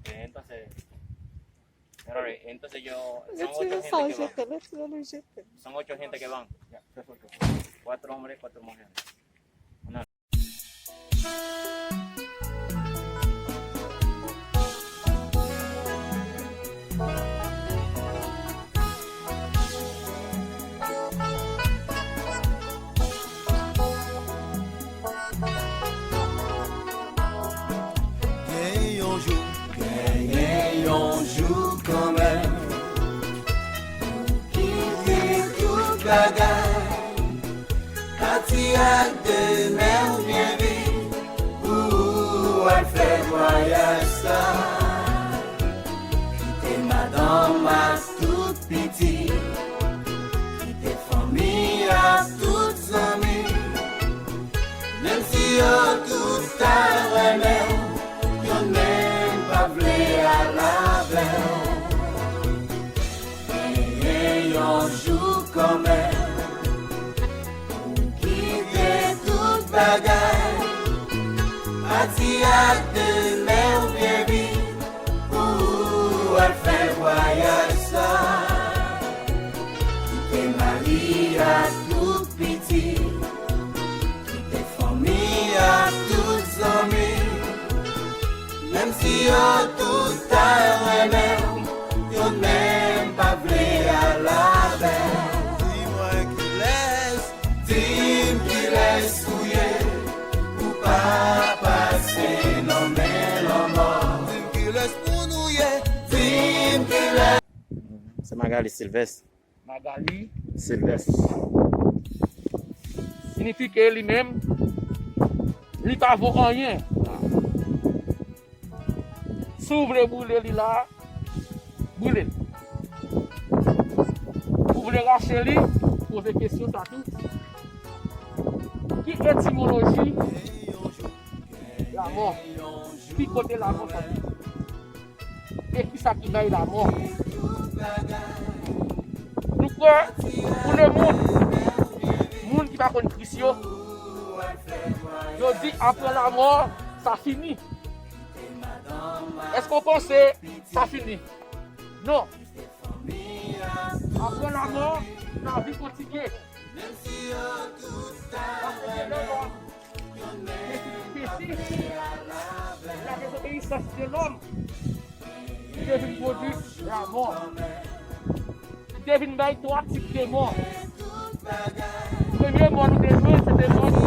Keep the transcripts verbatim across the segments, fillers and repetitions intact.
Eh, entonces, pero, eh, entonces yo, son ocho gente que van. Son ocho gente que van. Ya, tres, ocho. Cuatro hombres, cuatro mujeres. Una. Gen yon jou, genyen yon jou kanmenm, pou kite tout bagay, pati ak de men w byen vit, pou w al fè vwayaj sa. Kite madanm ak tout pitit, kite fanmi ak tout zanmi, menm si yo tout ta renmen w, youn menm pa vle al avè w. Genyen yon jou kanmenm, pou kite tout bagay, pati ak de men w byen vit, pou w al fè vwayaj sa. Kite mari ak tout pitit, kite fanmi ak tout zanmi, menm si yo tout ta renmen w, youn menm pa vle al avè w. Di mwen kilès, di m kilès ou ye, ou pa pase nan men lanmò. Di m kilès moun ou ye, di m kilès. Se Magali Sylvestre. Magali Sylvestre. Sinifike li menm, li pa vo anyen. Si w vle brile li la, brile l. Ou vle rache li, poze kesyon sa tou. Ki etimoloji lanmò? Ki kote lanmò soti? E kisa ki bay lanmò? Nou kwè, pou lemonn, moun ki pa konn Kris yo, yo di apre lanmò, sa fini. Èske w panse sa fini? Non. Apre lanmò, lavi kontinye. Paske de lòm, peche, la dezobeyisans de lòm, li te vin pwodui lanmò. Li te vin bay twa tip de mò. Premye mò nou te jwenn, se te mò ki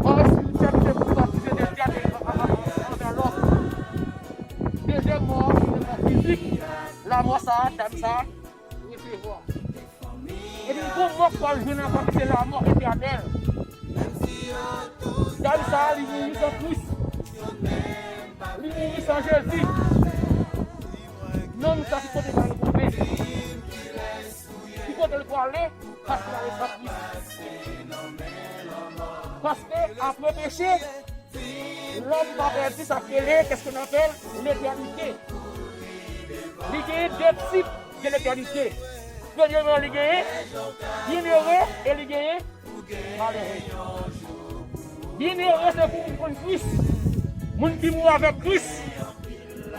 mò espirityèl ki te privatize de Dye a, a, a, a, anvè lòm. Dezyèm mò, se te mò fizik. Lanmò sa a, dam sa a, resevwa. Epi gon mò k pral jwenn ankò ki se lanmò etènèl. Dam sa a, li mouri san Kris. Li mouri san Jezi. Nonm sa ki kote l pral twouve? Ki kote l prale? Paske l ale san Kris. Paske apre peche, lòm pa pèdi sa k rele, qu'est-ce qu'on appelle, l'éternité. Li genyen de tip de l'éternité. Premyeman, li genyen byenere e li genyen malere. Byenere se pou moun konn Kris. Moun ki mouri avèk Kris,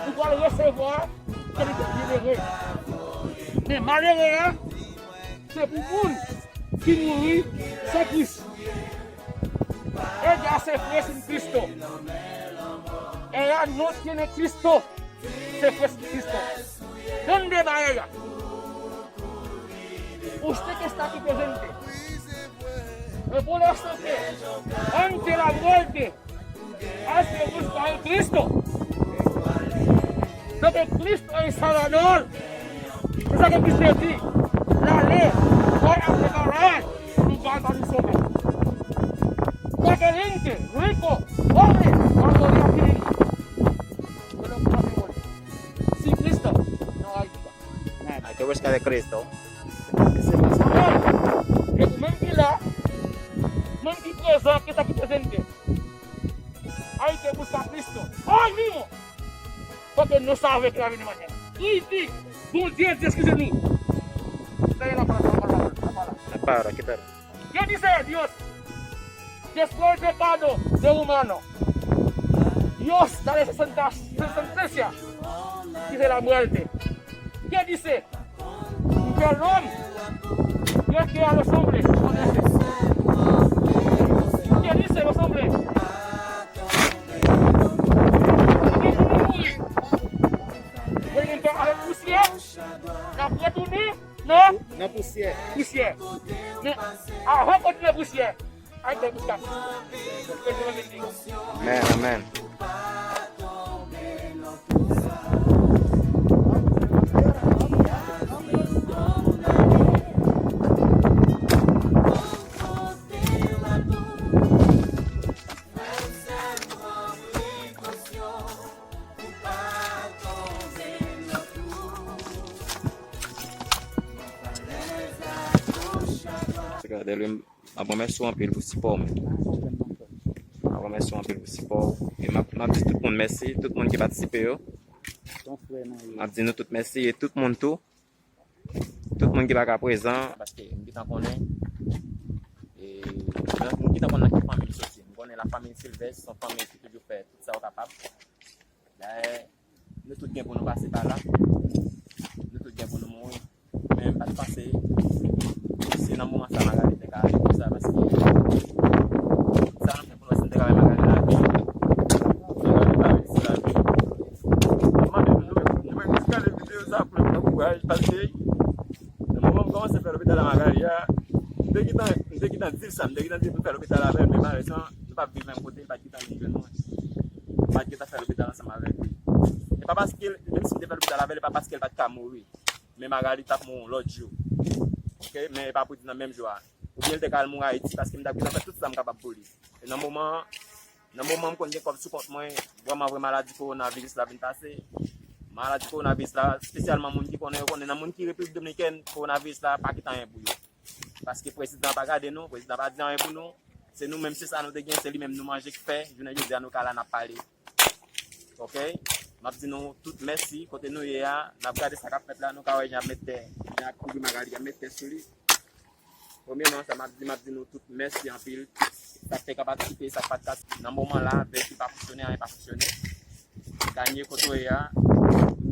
ou pral resevwa kalite byenere. Men malere a, se pou moun ki mouri san Kris. Ella se fue sin Cristo. Ella no tiene Cristo. Se fwe sin Kristo. Tande bagay la. Usted que está aquí presente, recuérdese que ante la muerte hay que buscar a Cristo. Donk Kris se Salvador. Se sa ke Kris te di. L ale, fè apre bagay, nou va ba nou somen. Excelente, rico, pobre, cuando le adquirí. Yo no conocemos. Sin Cristo no hay vida. Hay que buscar de Cristo. Amèn. E ou menm ki la, menm ki prezan, ki sa ki prezante. Hay que buscar Cristo. Hoy mismo. Porque no sabe que la viene mañana. Y di, Bondye di, eskize nou. Esta es la palabra, la palabra, la palabra. La palabra, ¿qué tal? ¿Qué dice Dios después del pecado de humano? Dios da la senten- sentencia, dice la muerte. ¿Qué dice? Perdón. Dios que a los hombres. ¿Qué dice los hombres? Mwen gen tan avèk pousyè, n ap retounen nan Nan pousyè. Pousyè. Men, avan kontinye pousyè, ay te bouska. Amèn, amèn. Gade, Lwi, m ap remèsye w anpil pou sipò w, men. M ap remèsye w anpil pou sipò w. E m ap, m ap di tout moun mèsi, tout moun ki patisipe yo. M ap di nou tout mèsi, e tout moun tou. Tout moun ki pa ka prezan, paske m gentan konnen, e, m gentan konnen nan ki fanmi m soti. M konnen la fanmi Silvès, se yon fanmi ki toujou fè tout sa yo kapab. Dayè, nou tout gen pou nou pase pa la. Nou tout gen pou nou mouri. Men m pa t panse se nan moman sa Magali te ka aji konsa, paske sa nou fè pou nou, si nou te ka wè Magali lavi, Magali pa reyisi lavi. M ap mande nou, nou menm, nou menm ki gade videyo sa, pou nou pran kouraj, paske nan moman m kòmanse fè lopital a Magali a, m te gentan, m te gentan di l sa, m te gentan di l pou m fè lopital avè l, men malerezman, nou p ap viv menm kote, l pa t gentan vin jwenn mwen. M pa t gentan fè lopital ansanm avèk li. E pa paske, menm si m te fè lopital avè l, e pa paske l pa t ka mouri. Men Magali t ap mouri yon lòt jou. Oke? Men e pa pou di nan menm jou a. Oubyen l te ka al mouri Ayiti, paske m t ap gentan fè tout sa m kapab pou li. E nan moman, nan moman m konn gen kòb sou kont mwen, vrèman vre maladi kowonaviris la vin pase. Maladi kowonaviris la, espesyalman moun ki konnen yo konnen, nan moun ki Repiblik Dominikèn, kowonaviris la pa kite anyen pou yo. Paske prezidan pa gade nou, prezidan pa di anyen pou nou. Se nou menm, se sa nou te gen, se li menm nou manje k fè. Jounen jodi a, nou ka la, n ap pale. Oke? M ap di nou tout mèsi, kote nou ye a, n ap gade sa k ap fèt la, nou ka wè jan y ap met tè, jan y ap kouvri Magali, y ap met tè sou li. Premyèman, sa m ap di, m ap di nou tout mèsi anpil. Sa k te ka patisipe, sa k pa t ka, nan moman la, vèki pa fonksyone, anyen pa fonksyone. Danye kote w ye a, m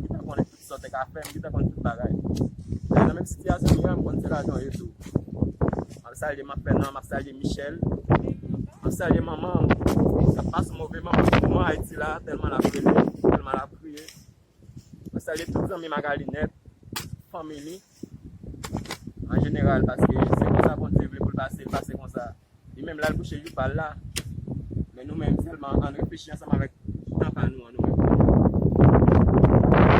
gentan konnen tout sa w te ka fè, m gentan konnen tout bagay. Nan menm sitiyasyon m ye a, m konn se lajan w ye tou. M ap salye Manfènan, m ap salye Michèl, m ap salye manman m, k ap pase yon move moman Ayiti la, tèlman l ap rele, tèlman l ap kriye. M ap salye tout zanmi Magali nèt, fanmi li, an jeneral, paske se konsa Bondye vle pou l pase, l pase konsa. Li menm, l al kouche jou pa l la. Men nou menm sèlman, ann reflechi ansanm avèk tan pa nou an, nou menm.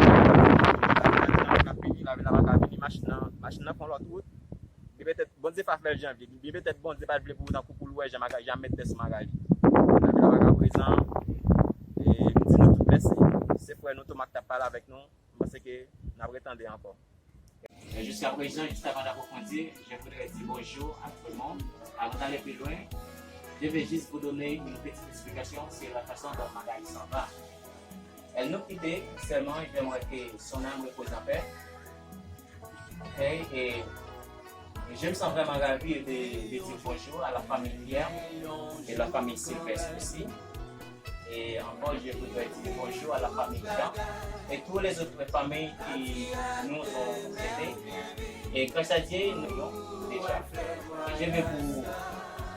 Lavi la pa ka vini, lavi la pa ka vini, machin nan, machin nan pran lòt wout. Li petèt, Bondye pa fè l jan l vle. Li petèt Bondye pa t vle pou tankou pou l wè jan Magali, jan met tè sou Magali. Lavi la pa ka prezan. E m di nou tout mèsi. Se frè nou Thomas k t ap pale avèk nou. M panse ke n ap retande ankò. Mais jusqu'à présent, juste avant d'approfondir, je voudrais dire bonjour à tout le monde. Avant d'aller plus loin, je vais juste vous donner une petite explication sur la façon dont Magali s'en va. Elle nous quittait, seulement j'aimerais que son âme repose en paix. Ok? Et je me sens vraiment ravi de, de dire bonjour à la famille Pierre et la famille Sylvestre aussi. Et encore, je voudrais dire bonjour à la famille Jean et toutes les autres familles qui nous ont aidés. Et grâce à Dieu, nous avons déjà. Et je vais vous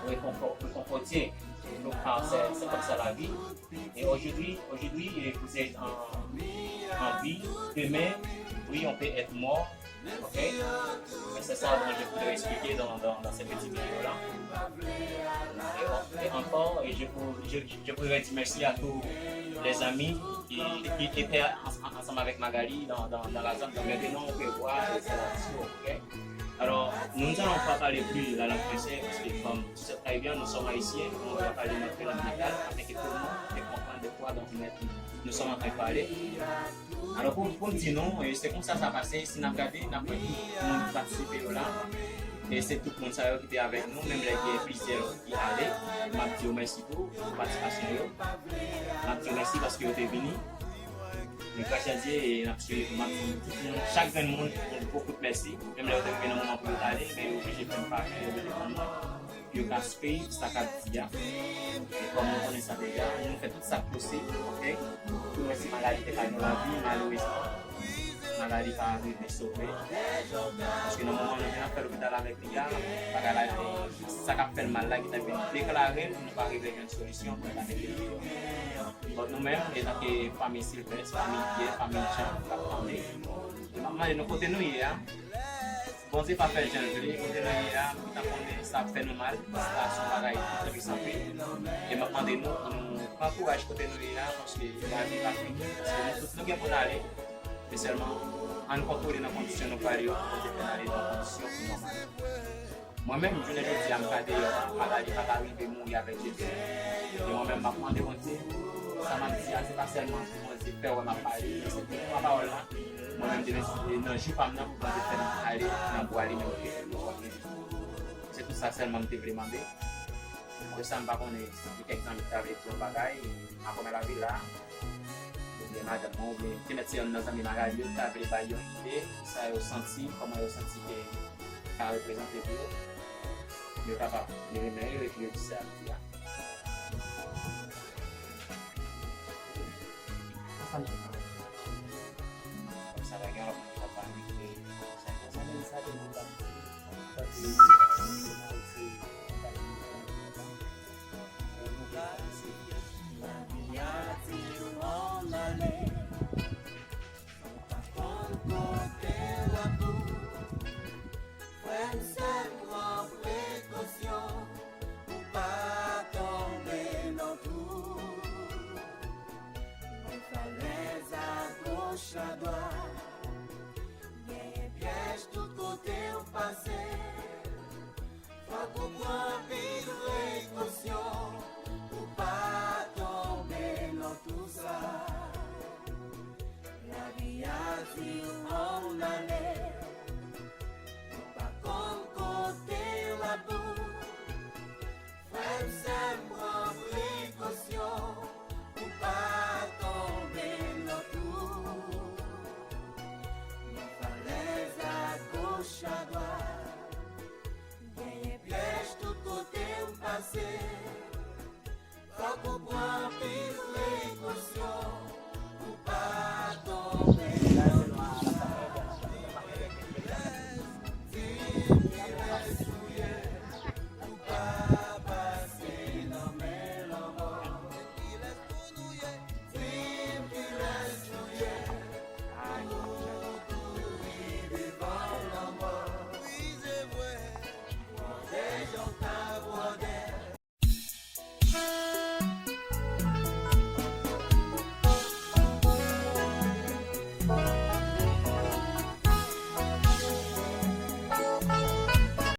réconfor- réconforter. Donc, ah, c'est c'est comme ça la vie. Et aujourd'hui, aujourd'hui, vous êtes en, en vie. Demain, oui, on peut être mort. Ok? Mais c'est ça dont je voudrais expliquer dans, dans, dans cette petite vidéo-là. Et, et encore, et je, vous- je, je voudrais dire merci à tous les amis qui, qui étaient en- en- ensemble avec Magali dans, dans, dans la zone. Donc maintenant, on peut voir, c'est la disco, ok? Alors, nous, nous n'allons pas parler plus la langue française parce que comme Sud Caribéen, nous sommes haïtiens, on va parler notre langue natale afin que tout le monde puisse comprendre de quoi donc nous, nous sommes en train de parler. Alors, pou, pou m di nou, e, se konsa sa pase, si n ap gade, n ap wè tout moun ki patisipe yo la. E se tout moun sa yo ki te avèk nou, menm lè gen plizyè lòt ki ale, m ap di yo mèsi pou patisipasyon yo. M ap di yo mèsi paske yo te vini. Men gras a Dye, e n ap swiv, m ap di tout moun, chak grenn moun, yon gwo kout mèsi. Menm lè yo te rive nan moman pou yo t ale, men yo oblije fè m pase, yo oblije fè m, pou yo ka swiv sa k ap di a. E kòm nou konnen sa deja, nou fè tout sa k posib, oke? Pou wè si Magali te ka gen lavi, malerezman, Magali pa rive sove. Paske nan moman nou te ap fè lopital avèk li a, bagay la, sa k ap fè l mal la, ki te vin deklare l, nou pa rive jwenn solisyon pou n ta mete l deyò. Donk nou menm, etanke fanmi Sylvestre, fanmi Pierre, fanmi Jean, k ap tande, e m ap mande nou kote nou ye a, Bondye pa fè jan l vle, kote nou ye a, m ta konnen sa ap fè nou mal, sa se yon bagay ki tris anpil. E m ap mande nou pou nou pran kouraj kote nou ye a, paske lavi pa fini, paske nou tout nou gen pou n ale. Men sèlman, ann kontwole nan kondisyon nou pral yo, pou Bondye fè n ale nan kondisyon ki nòmal. Mwen menm, jounen jodi a, m ka deyò, Magali pa ka rive mouri avèk Jezi. E mwen menm, m ap mande Bondye, sa m ap di a, se pa sèlman pou Bondye fè wè m ap pale, men se pou pran pawòl la. Mwen menm, demen, nan jou pa m nan, pou Bondye fè m ale nan bwa li menm ke li pran. Se tout sa sèlman m te vle mande. Apre sa, m pa konnen si gen kèk zanmi ki ta vle di yon bagay, m a kòmanse lavi la. Oubyen madanm mwen, oubyen te mèt se yonn nan zanmi Magali yo ki ta vle bay yon ide, sa yo santi, kòman yo santi ke ka reprezante pou yo. Yo kapab leve men yo epi yo di sa yo di a. Sa pa gen lòt moun ki ta pale, sa gen sa gen moun ki ta pale. Frè m, sè m, pran prekosyon pou pa tonbe nan twou. Gen falèz agoch, adwat, genyen pyèj tout kote w pase. Fòk ou pran anpil prekosyon pou pa tonbe nan twou sa. Lavi a di w ann ale, ou pa konn kote w ap bout. Frè m, sè m, pran prekosyon pou pa tonbe nan twou. Gen falèz agoch, adwat, genyen pyèj tout kote w pase. Fòk ou pran anpil prekosyon